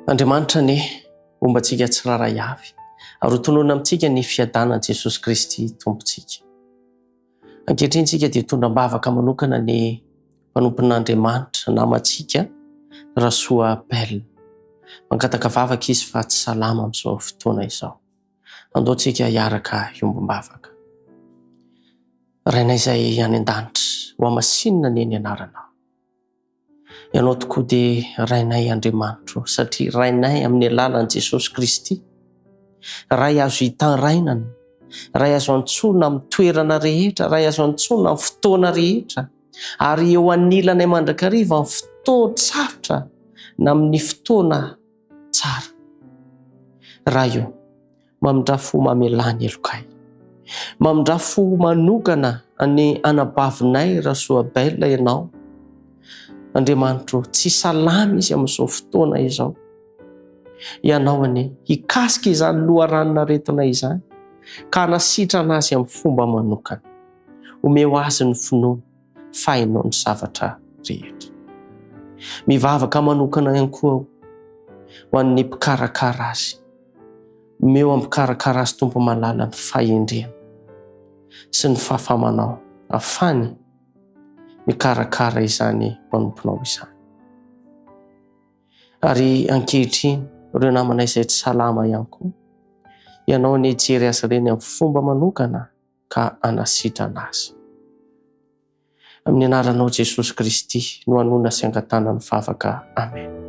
Andriamanitra anie homba antsika tsirairay avy ary ho tononina amintsika ny fiadanan'i Jesosy Kristy Tompontsika. Ankehitriny isika dia hitondra am-bavaka manokana ny mpanompon'Andriamanitra namantsika Rasoa Belle. Mangataka vavaka izy fa tsy salama amin'izao fotoana izao. Andao tsika hiaraka hiombom-bavaka. Rainay izay any an-danitra, ho hamasinina anie ny anaranao. Ianao tokoa dia Rainay Andriamanitro, satria Rainay amin'ny alalan'i Jesosy Kristy. Ray azo itanrainana, Ray azo antsoina amin'ny toerana rehetra, Ray azo antsoina amin'ny fotoana rehetra, ary eo anilanay mandrakariva amin'ny fotoan-tsarotra na amin'ny fotoana tsara. Ray ô, mamindrà fo mamelà ny helokay. Mamindrà fo manokana an'ny anabavinay Rasoabel ianao. Andriamanitro, tsy salama izy amin'izao fotoana izao. Ianao anie hikasika izany loharanon'aretina izany ka hanasitrana azy amin'ny fomba manokana. Omeo azy ny finoana fa hainao ny zavatra rehetra. Mivavaka manokana ihany koa aho ho an'ny mpikarakara azy. Omeo amin'ny mpikarakara azy Tompo malala ny fahendrena sy ny fahafamanao afany mikarakara izany mpanomponao izany. Ary ankehitriny ireo namana izay tsy salama ihany koa, ianao anie hijery azy ireny amin'ny fomba manokana ka hanasitrana azy. Amin'ny anaranao Jesosy Kristy no anona sy angatahana ny vavaka. Amen.